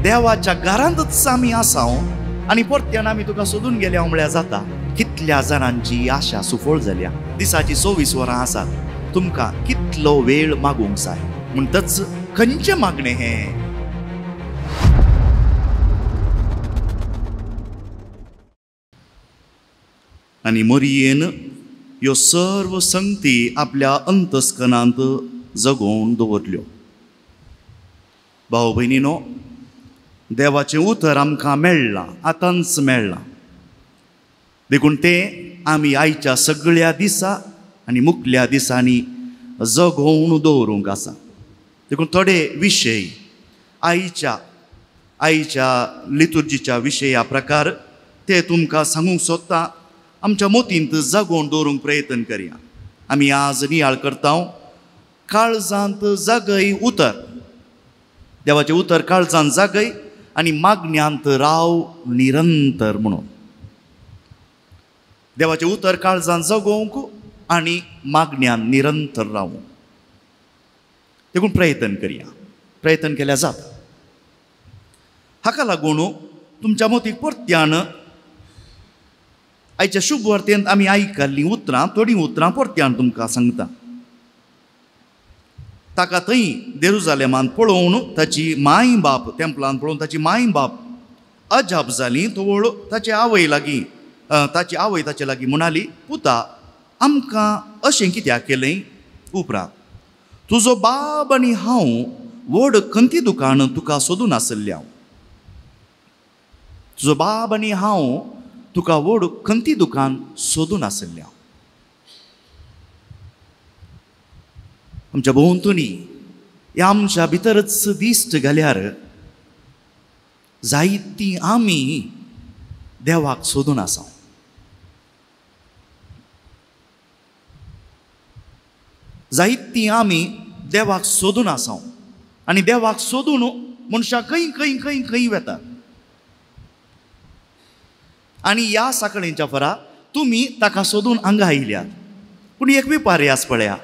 देवाच्या घरांतच आमी आसाव आनी परत्यान आमी तुका सोदून गेल्या म्हळ्यार जाता. कितल्या जाणांची आशा सुफळ जाल्या. दिसाची 24 वरां आसात, तुमकां कितलो वेळ मागूंक जाय. म्हणटच खंयचें मागणें हें? आनी मोरयेन ह्यो सर्व संगती आपल्या अंतस्कनांत जगोवन दवरल्यो. भाव भयणीनो, देवाचें उतर आमकां मेळ्ळां, आतांच मेळ्ळां. देखून तें आमी आयच्या सगळ्या दिसा आनी मुखल्या दिसांनी जगोवन दवरूंक आसा. देखून थोडे विशय आयच्या आयच्या लितुर्जीच्या विशया प्रकार ते तुमकां सांगूंक सोदता. आमच्या मोतींत जगोवन दवरूंक प्रयत्न करया. आमी आज नियाळ करता काळजांत जागय उतर, देवाचें उतर काळजांत जागय आनी मागण्यांत राव निरंतर म्हणून. देवाचें उतर काळजांत जगोवंक आनी मागण्यान निरंतर रावूंक देखून प्रयत्न करया. प्रयत्न केल्यार जाता. हाका लागून तुमच्या मोतीक परत्यान आयच्या शुभ वार्तेंत आमी आयकल्लीं उतरां, थोडीं उतरां परत्यान तुमकां सांगता. ताका थंय जेरुजालेमांत पळोवन ताची माय बाप, तेंपलांत पळोवन ताची माय बाप अजाप जाली. तवळ ताचे आवय लागीं, ताची आवय ताचे लागीं म्हणाली, पुता आमकां अशें कित्याक केलें? उपरांत तुजो बाब आनी हांव व्हड खंती दुकान तुका सोदून आसल्ले हांव. तुजो बाब आनी हांव तुका व्हड खंती दुकान सोदून आसल्ले हांव. आमच्या भोंवतणी ह्या आमच्या भितरच दिश्ट घाल्यार जायती आमी देवाक सोदून आसा. जायती आमी देवाक सोदून आसा आनी देवाक सोदून मनशां खंय खंय खंय खंय वेतात. आनी ह्या साकळेंच्या फरा तुमी ताका सोदून हांगा आयल्यात. पूण एक विपार्यास पळया,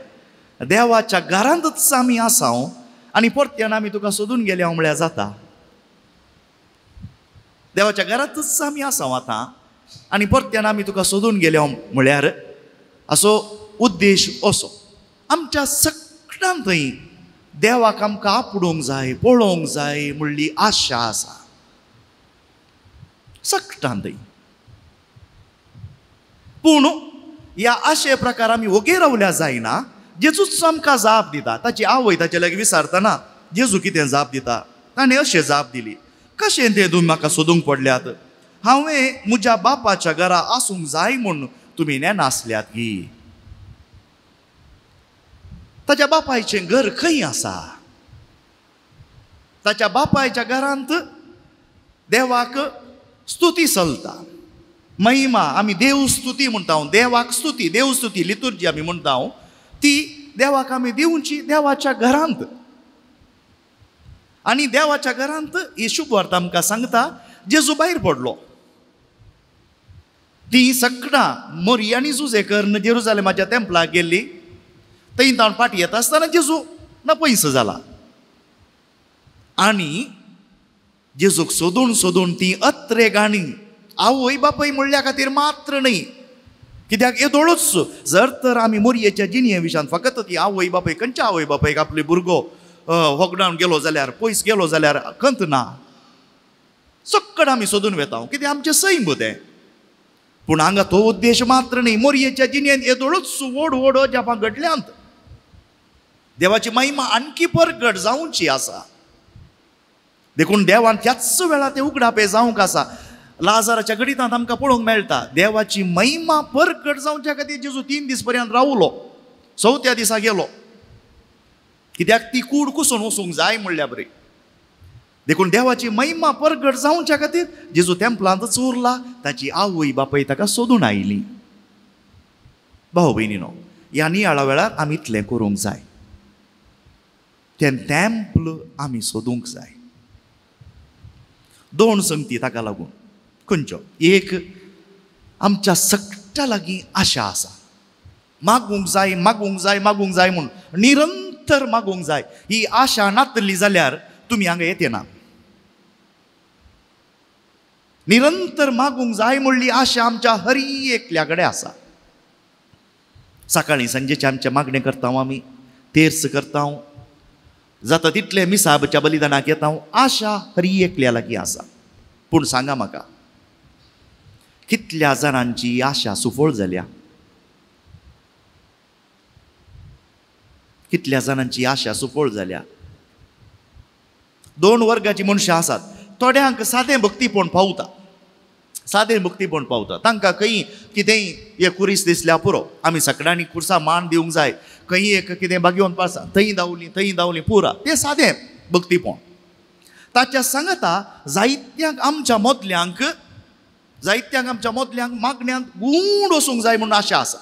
देवाच्या घरांतच आमी आसाव आनी परत्यान आमी तुका सोदून गेल्या म्हळ्यार जाता. देवाच्या घरांतच आमी आसाव आतां आनी परत्यान आमी तुका सोदून गेल्या म्हळ्यार असो उद्देश असो आमच्या सगळ्यां थंय देवाक आमकां आपडूंक जाय, पळोवंक जाय म्हणली आशा आसा सगळ्यां थंय. पूण ह्या आशे प्रकार आमी वोगे रावल्या जायना. जेजूच आमकां जाप दिता. ताची आवय ताचे लागीं विचारतना जेजू कितें जाप दिता? ताणें अशें जाप दिली, कशें तें तुमी म्हाका सोदूंक पडल्यात? हांवें म्हज्या बापाच्या घरा आसूंक जाय म्हूण तुमी नेनासल्यात की? ताच्या बापायचें घर खंय आसा? ताच्या बापायच्या घरांत देवाक स्तुती चलता, महिमा. आमी देव स्तुती म्हणटा, देवाक स्तुती, देव स्तुती लितुर्जी आमी म्हणटा, ती देवाक आमी दिवची देवाच्या घरांत. आनी देवाच्या घरांत ही शुभ वार्ता आमकां सांगता जेजू भायर पडलो. ती सगळां मोरी आनी जुजे करून जेरुजालेमाच्या तेंपलाक गेल्ली. थंय तावन फाटी येता आसतना जेजू ना पयस जाला आनी जेजूक सोदून सोदून ती अत्रे गाणी आवय बापय म्हणल्या खातीर मात्र न्हय, कित्याक येदोळूच जर तर आमी मोरयेच्या जिणये विशान फकत ती आवय बापय, खंयच्या आवय बापयक आपले भुरगो होगडावन गेलो जाल्यार, पयस गेलो जाल्यार खंत ना, सक्कड आमी सोदून वेता, कित्याक आमचें सैम तें. पूण हांगा तो उद्देश मात्र न्हय. मोरयेच्या जिणयेन येदोळूच व्हड व्हड अजापां घडल्यांत. देवाची महिमा आणखी परगट जावची आसा. देखून देवान त्याच वेळार ते उगडापे जावंक आसा. लाजाराच्या गणितांत आमकां पळोवंक मेळटा देवाची महिमा परगट जावच्या खातीर जेजू 3 दीस पर्यंत रावलो, चवथ्या दिसा गेलो, कित्याक ती कूड कुसून वचूंक जाय म्हणल्या बरी. देखून देवाची महिमा परगट जावच्या खातीर जेजू तेंपलांतच उरला. ताची आवय बापय ताका सोदून आयली. भाव भयणीनो, ह्या नियाळा वेळार आमी इतलें करूंक जाय, तें तेंपल आमी सोदूंक जाय. 2 संगती ताका लागून खंयच्यो, एक आमच्या सगळ्या लागीं आशा आसा, मागूंक जाय मागूंक जाय मागूंक जाय म्हूण निरंतर मागूंक जाय. ही आशा नातली जाल्यार तुमी हांगा येते ना. निरंतर मागूंक जाय म्हणली आशा आमच्या हरी एकल्या कडेन आसा. सकाळीं सांजेचें आमचें मागणें करता आमी, तेर्स करता, जाता तितलें मिसाबाच्या बलिदानाक येता, आशा हरी एकल्या लागीं आसा. पूण सांगा म्हाका, कितल्या जाणांची आशा सुफळ जाल्या? कितल्या जाणांची आशा सुफळ जाल्या? दोन वर्गाची मनशां आसात. थोड्यांक सादें भक्तीपण पावता, सादें भक्तीपण पावता, तांकां खंय कितेंय एक कुरीस दिसल्या पुरो, आमी सगळ्यांनी कुर्सा मान दिवंक जाय, खंय एक कितें बागेवन पासा थंय धांवली थंय धांवली पुरा, तें सादें भक्तीपण. ताच्या सांगता जायत्यांक आमच्या मोदल्यांक, जायत्यांक आमच्या मोदल्यांक मागण्यांत गूण वचूंक जाय म्हूण आशा आसा,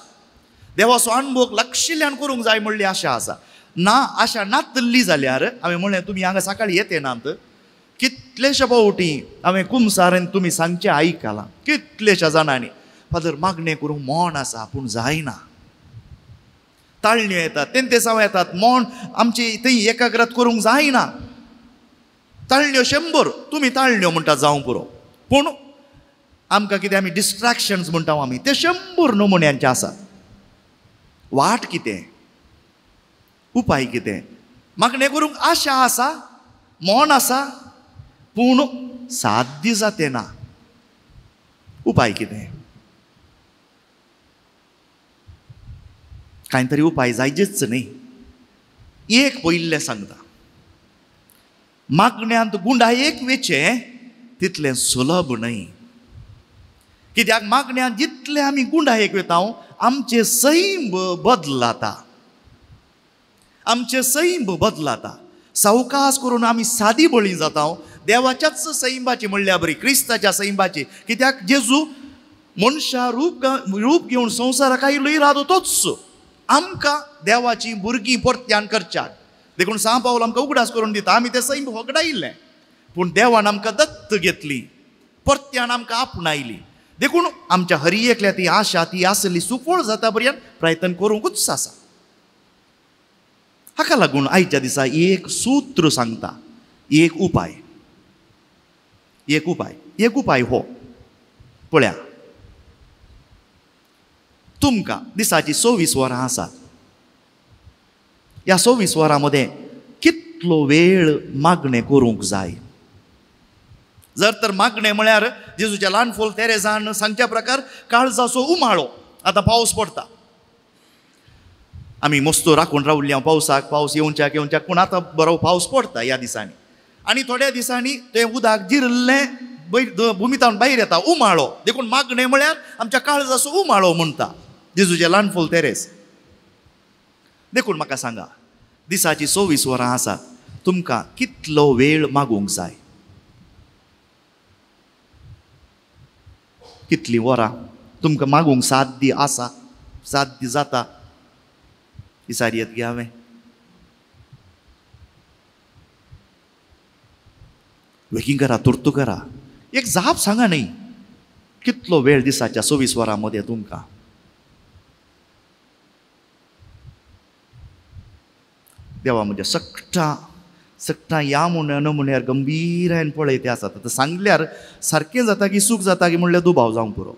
देवाचो अणभोग लक्षिल्ल्यान करूंक जाय म्हणली आशा आसा. ना आशा नातल्ली जाल्यार हांवें म्हणलें तुमी हांगा सकाळीं येते नात, कितलेशे फावटी हांवें कुमसारेन तुमी सांगचें आयकलां, कितलेशा जाणांनी फादर मागणें करूंक मोण आसा पूण जायना, ताळण्यो येतात, तेंतेसांव येतात, मोण आमची थंय एकाग्रत करूंक जायना, ताळण्यो 100 तुमी ताळण्यो म्हणटा जावं पुरो, पूण आमकां कितें आमी डिस्ट्रॅक्शन्स म्हणटा आमी, ते 100 नमुन्यांचे आसात. वाट कितें, उपाय कितें? मागणें करूंक आशा आसा, मोण आसा, पूण साध्य जाते ना. उपाय कितें? कांय तरी उपाय जायचेच न्ही. एक पयिल्लें सांगता, मागण्यांत गुंडायेक वेचें तितलें सुलभ न्हय. कित्याक मागण्यांत जितलें आमी गुंडायेक वेता आमचें सैम बदलाता, आमचें सैम बदलाता. सावकास करून आमी सादी बळी जाता देवाच्याच सैमाची म्हणल्यार बरी, क्रिस्ताच्या सैमाची. कित्याक जेजू मनशा रूप रूप घेवन संवसाराक आयिल्लो इरादो तोच, आमकां देवाची भुरगीं परत्यान करच्याक. देखून सांव पावल आमकां उगडास करून दिता, आमी तें सैम होगडायिल्लें पूण देवान आमकां दत्त घेतली, परत्यान आमकां आपणायली. देखून आमच्या हरी एकल्या ती आशा ती आसली सुफळ जाता पर्यंत प्रयत्न करूंकूच आसा. हाका लागून आयच्या दिसा एक सूत्र सांगता, एक उपाय, एक उपाय, एक उपाय हो पळया. तुमकां दिसाची 24 वरां आसात, ह्या 24 वरां मदें कितलो वेळ मागणें करूंक जाय? जर तर मागणें म्हळ्यार जेजूच्या ल्हान फूल तेरेजान सांगच्या प्रकार काळजाचो उमाळो. आतां पावस पडटा, आमी मस्तो राखून रावली हांव पावसाक, पावस येवच्याक येवच्याक, पूण आतां बरो पावस पडटा ह्या दिसांनी. आनी थोड्या दिसांनी तें उदक जिरल्लें भुमितावन भायर येता उमाळो. देखून मागणें म्हळ्यार आमच्या काळजाचो उमाळो म्हणटा जेजूचें ल्हान फूल तेरेस. देखून म्हाका सांगा, दिसाची 24 वरां आसात, तुमकां कितलो वेळ मागूंक जाय? कितलीं वरां तुमकां मागूंक साध्य आसा, साध्य जाता? विचार येत गे हांवें वेगीं करा, तुर्तू करा, एक जाप सांगा न्ही, कितलो वेळ दिसाच्या 24 वरां मदें तुमकां? देवा म्हणजे सगळ्या सगळ्या ह्या नमुन्यार गंभीरायन पळय ते आसात. आतां सांगल्यार सारकें जाता की चूक जाता की म्हणल्यार दुबाव जावंक पुरो.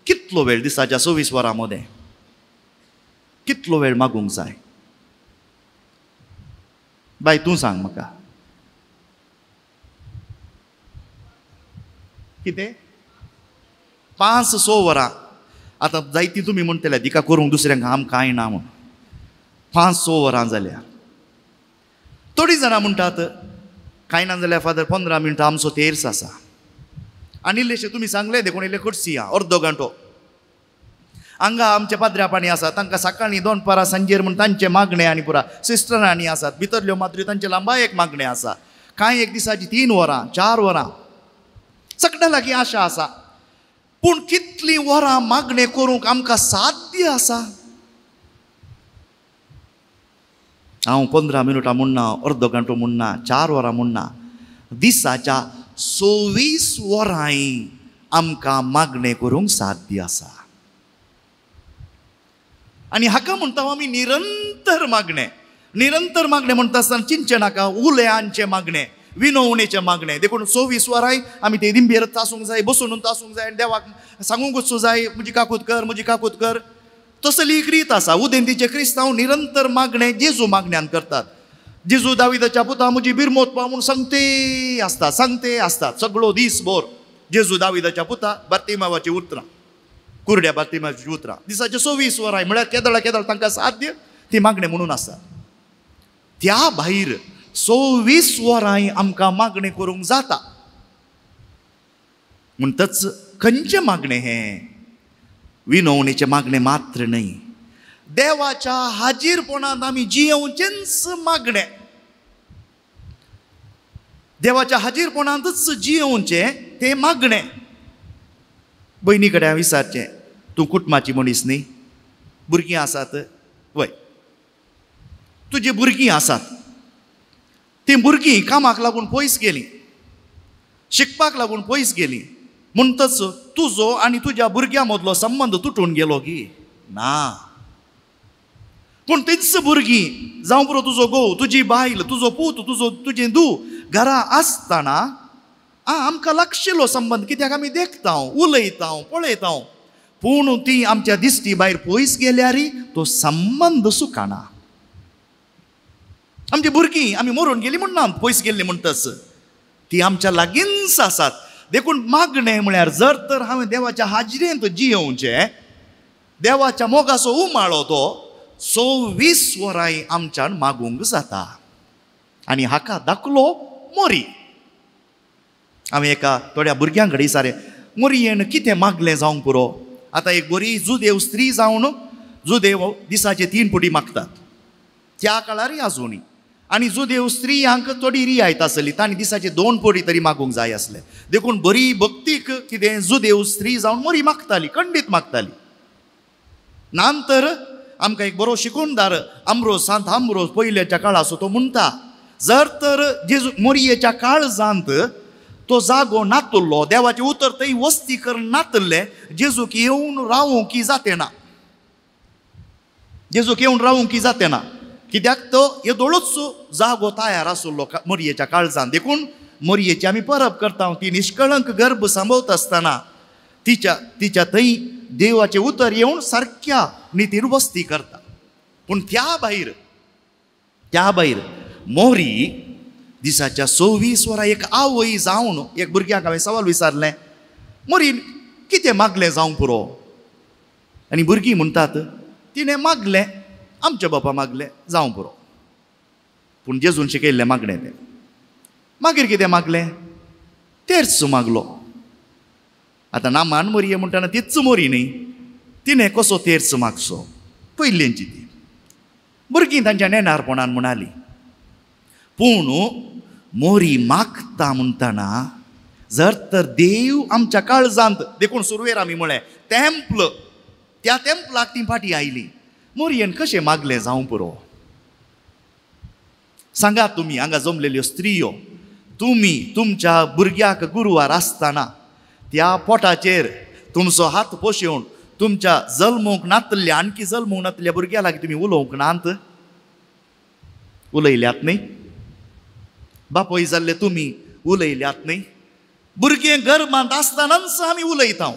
कितलो वेळ दिसाच्या 24 वरां मदें कितलो वेळ मागूंक जाय? बाय तूं सांग म्हाका. कितें 5-6 वरां? आतां जायतीं तुमी म्हणटले दिका करूंक दुसऱ्यांक आम कांय ना म्हूण. 5-6 वरां जाल्यार थोडीं जाणां म्हणटात कांय ना जाल्यार फादर 15 मिनटां आमचो तेर्स आसा. आनी इल्लेशें तुमी सांगलें देखून इल्लें करची आं, अर्दो घंटो. हांगा आमचे पाद्र्या पाणी आसा, तांकां सकाळीं दोनपारां सांजेर म्हूण तांचें मागणें आनी पुरा सिस्टरांनी आसात, भितरल्यो मात्र्यो तांचें लांबाय एक मागणें आसा. कांय एक दिसाची 3 वरां 4 वरां सगळ्या लागीं आशा आसा. पूण कितलीं वरां मागणें करूंक आमकां साध्य आसा? हांव 15 मिनटां म्हणना, अर्दो घंटो म्हणना, 4 वरां म्हणना, दिसाच्या 24 वरांय आमकां मागणें करूंक साध्य आसा. आनी हाका म्हणटा आमी निरंतर मागणें. निरंतर मागणें म्हणटा आसतना चिंतचें नाका उलयांचें मागणें, विनवणेचें मागणें. देखून 24 वरांय आमी ते दिंबेर आसूंक जाय, बसून आसूंक जाय आनी देवाक सांगूंकच जाय, म्हजी काकूत कर, म्हजी काकूत कर. तसली एक रीत आसा. उदेंतीचे क्रिस्तांव निरंतर मागणें जेजू मागण्यान करतात. जेजू दाविदाच्या पुता म्हजी बिरमोत पाव म्हूण सांगते आसतात, सांगते आसतात सगळो दीस भर. जेजू दाविदाच्या पुता, बार्तिमावाची उतरां, कुरड्या बार्तिमावाची उतरां, दिसाचे 24 वरां म्हळ्यार केदळा केदळ तांकां साध्य ती मागणें म्हणून आसतात. त्या भायर 24 वरांय आमकां मागणें करूंक जाता. म्हणटच खंयचें मागणें हें? विनवणेचें मागणें मात्र न्हय, देवाच्या हाजीरपणांत आमी जियेवचेंच मागणें. देवाच्या हाजीरपणांतच जियेवचें तें मागणें. भयणी कडेन हांवें विचारचें, तूं कुटुंबाची मनीस न्ही, भुरगीं आसात वय, तुजी भुरगीं आसात, तीं भुरगीं कामाक लागून पयस गेलीं, शिकपाक लागून पयस गेलीं, म्हणटच तुजो आनी तुज्या भुरग्यां मदलो संबंद तुटून गेलो की ना? पूण तींच भुरगीं जावं पुरो तुजो घोव, तुजी बायल, तुजो पूत, तुजो तुजें धूव घरा आसतना आमकां लागशिल्लो संबंद, कित्याक आमी देखता, उलयता, पळयता. पूण ती आमच्या दिश्टी भायर पयस गेल्यार तो संबंद सुकाना. आमची भुरगीं आमी मरून गेली म्हण ना, पयस गेल्ली म्हणटच ती आमच्या लागींच आसात. देखून मागणें म्हळ्यार जर तर हांवें देवाच्या हाजरेंत जियेवचें, देवाच्या मोगाचो उमाळो तो 24 वरांय आमच्यान मागूंक जाता. आनी हाका दाखलो मोरी. हांवें एका थोड्या भुरग्यां कडेन विचारलें, मोरयेन कितें मागलें जावंक पुरो? आतां एक बरी जुदेव स्त्री जावन जुदेव दिसाचे 3 पुटी मागतात त्या काळारय आजुनूय. आनी जुदेव स्त्रियांक थोडी रियायत आसली, तांणी दिसाचे 2 पोडी तरी मागूंक जाय आसले. देखून बरी भक्तीक कितें जुदेव स्त्री जावन मोरी मागताली, खंडीत मागताली. नंतर आमकां एक बरो शिकोणदार आमरोज, सांत आमरोज पयल्याच्या काळाचो, तो म्हणटा, जर तर जेजू मोरयेच्या काळजांत तो जागो नातुल्लो, देवाचें उतर थंय वस्ती करून नातल्लें, जेजूक येवन रावूंक की जाते ना, जेजूक येवन रावूंक की जाते ना, कित्याक तो येदोळूच जागो तयार आसलो मोरयेच्या काळजान. देखून मोरयेची आमी परब करता, ती निष्कळंक गर्भ सांबवता आसतना तिच्या तिच्या थंय देवाचें उतर येवन सारक्या नितीर वस्ती करता. पूण त्या भायर मोरी दिसाच्या 24 वरां एक आवय जावन, एक भुरग्यांक हांवें सवाल विचारलें, मोरीन कितें मागलें जावंक पुरो? आनी भुरगीं म्हणटात, तिणें मागलें, आमच्या बापा मागलें जावं पुरो. पूण जेजून शिकयल्लें मागणें तें. मागीर कितें मागलें? तेर्स मागलो. आतां नामान मोरये म्हणटाना तीच मोरी न्ही, तिणें कसो तेर्स मागचो? पयलेंची ती भुरगीं तांच्या नेणारपणान म्हणाली. पूण मोरी मागता म्हणटना जर तर देव आमच्या काळजांत, देखून सुरवेर आमी म्हळें तेम्पल, त्या तेम्पलाक ती फाटीं आयली. मोरयेन कशें मागलें जावं पुरो? सांगात तुमी हांगा जमलेल्यो स्त्रियो, तुमी तुमच्या भुरग्याक गुरवार आसतना त्या पोटाचेर तुमचो हात पोशेवन तुमच्या जल्मूंक नातल्या, आणखी जल्मूंक नातल्या भुरग्या लागीं तुमी उलोवंक नात? उलयल्यात न्ही? बापूय जाल्ले तुमी उलयल्यात न्ही? भुरगें गर्भांत आसतनाच आमी उलयता.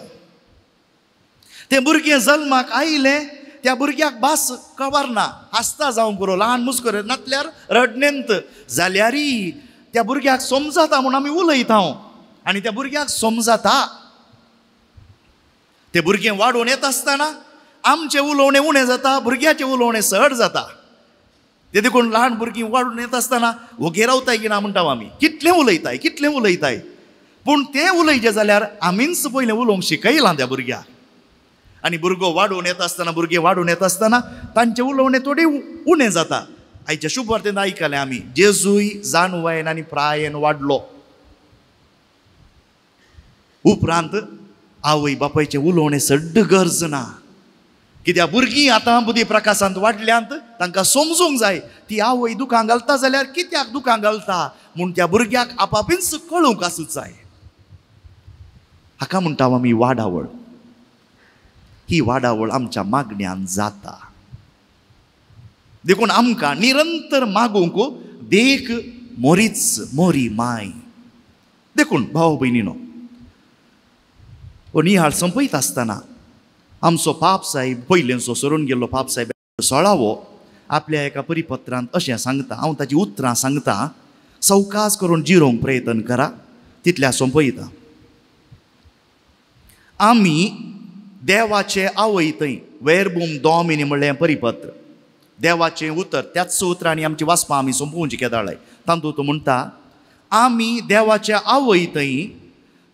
तें भुरगें जल्माक आयलें, त्या भुरग्याक भास खबर ना, हांसता जावंक पुरो, ल्हान मुस्कर नातल्यार रडणेंत जाल्यारय त्या भुरग्याक समजता म्हूण आमी उलयता. आनी त्या भुरग्याक समजता. ते भुरगें वाडून येता आसतना आमचें उलोवणें उणें जाता, भुरग्याचें उलोवणें चड जाता. ते देखून ल्हान भुरगीं वाडून येता आसतना वोगे रावताय की ना म्हणटा आमी, कितलें उलयताय, कितलें उलयताय. पूण तें उलयचें जाल्यार आमीच पयलें उलोवंक शिकयलां त्या भुरग्याक. आनी भुरगो वाडून येता आसतना, भुरगें वाडून येता आसतना तांचें उलोवणें थोडें उणें जाता. आयच्या शुभवार्तेंत आयकलें आमी, जेजूय जाणवायेन आनी प्रायेन वाडलो. उपरांत आवय बापायचें उलोवणें सड्ड गरज ना, कित्याक भुरगीं आतां बुद्धी प्रकाशांत वाडल्यांत, तांकां समजूंक जाय ती आवय दुकां घालता जाल्यार कित्याक दुकां घालता म्हूण त्या भुरग्याक आपापीच कळूंक आसूंक जाय. हाका म्हणटा आमी वाडावळ. ही वाडावळ आमच्या मागण्यान जाता. देखून आमकां निरंतर मागूंक देख मोरीच, मोरी माय. देखून भाव भयणीनो, हो निहाळ संपयत आसतना आमचो पाप साहेब पयलेंचो सरून गेल्लो पाप साहेब सोळावो आपल्या एका परिपत्रांत अशें सांगता. हांव ताची उतरां सांगता, सवकास करून जिरोवंक प्रयत्न करा, तितल्या सोंपयता. आमी देवाचे आवय थंय वेरबूम दोमिनी म्हणलें परिपत्र, देवाचें उतर, त्याच उतरांनी आमची वाचपां आमी सोंपोवची केदाळाय. तातूंत म्हणटा, आमी देवाच्या आवय थंय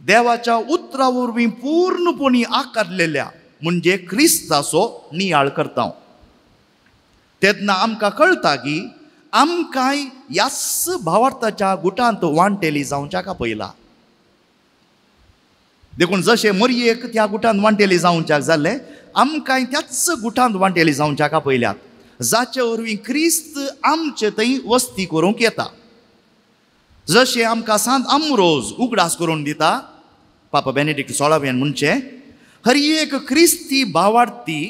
देवाच्या उतरा वरवीं पूर्णपणी आकारलेल्या म्हणजे क्रिस्ताचो नियाळ करता. तेन्ना आमकां कळटा की आमकांय ह्याच भावार्थाच्या गुटांत वांटेली जावच्याक आपयला. देखून जशें मरयेक त्या गुटांत वांटेली जावच्याक जालें, आमकांय त्याच गुटांत वांटेली जावच्याक आपयल्यात, जाचे वरवीं क्रिस्त आमचे थंय वस्ती करूंक येता. जशें आमकां सांत आमरोज उगडास करून दिता, पापा बेनेडिक्ट सोळाव्यान म्हणचें, हर एक क्रिस्ती भावार्थी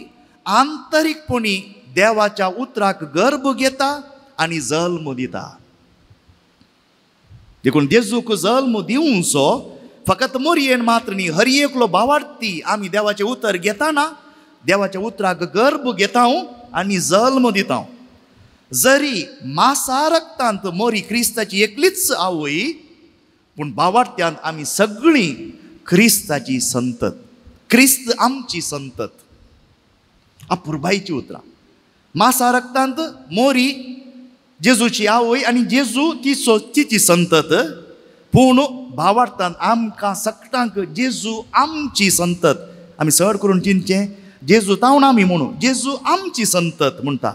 आंतरीकपणी देवाच्या उतराक गर्भ घेता आनी जल्म दिता. देखून जेजूक जल्म दिवचो फकत मोरयेन मात्र न्ही, हर एकलो भावार्थी आमी देवाचें उतर घेताना देवाच्या उतराक गर्भ घेता आनी जल्म दिता. जरी मासा रक्तांत मोरी क्रिस्ताची एकलीच आवय, पूण भावार्थ्यांत आमी सगळीं क्रिस्ताची संतत, क्रिस्त आमची संतत. अपुरबायची उतरां. मासा रक्तांत मोरी जेजूची आवय आनी जेजू तिची संतत, पूण भावार्थान आमकां सगळ्यांक जेजू आमची संतत. आमी चड करून चिंतचें जेजू तावन आमी म्हणू जेजू आमची संतत म्हणटा.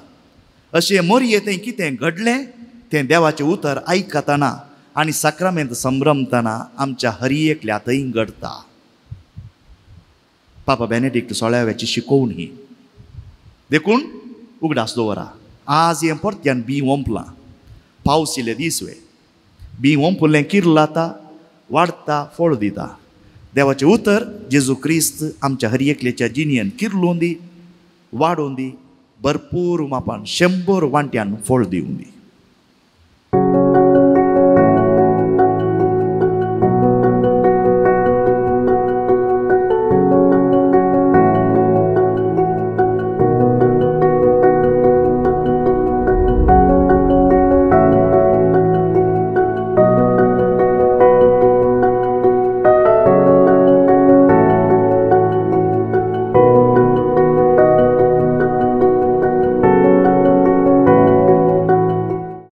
अशें मोरये तें कितें घडलें तें देवाचें उतर आयकतना आनी साक्रामेंत संभ्रमतना आमच्या हर एकल्या थंय घडटा. पापा बेनेडिक्ट सोळाव्याची शिकोवण ही. देखून उगडास दवरा, आज हें परत्यान बी ओंपलां, पावस येयले दीस वे बी ओंपलें किर्लाता, वाडटा, फळ दिता. देवाचें उतर जेजू क्रिस्त आमच्या हर एकल्याच्या जिणेन किर्लून दी, वाडोवन दी, भरपूर मापान 100 वांट्यान फळ दिवन दी.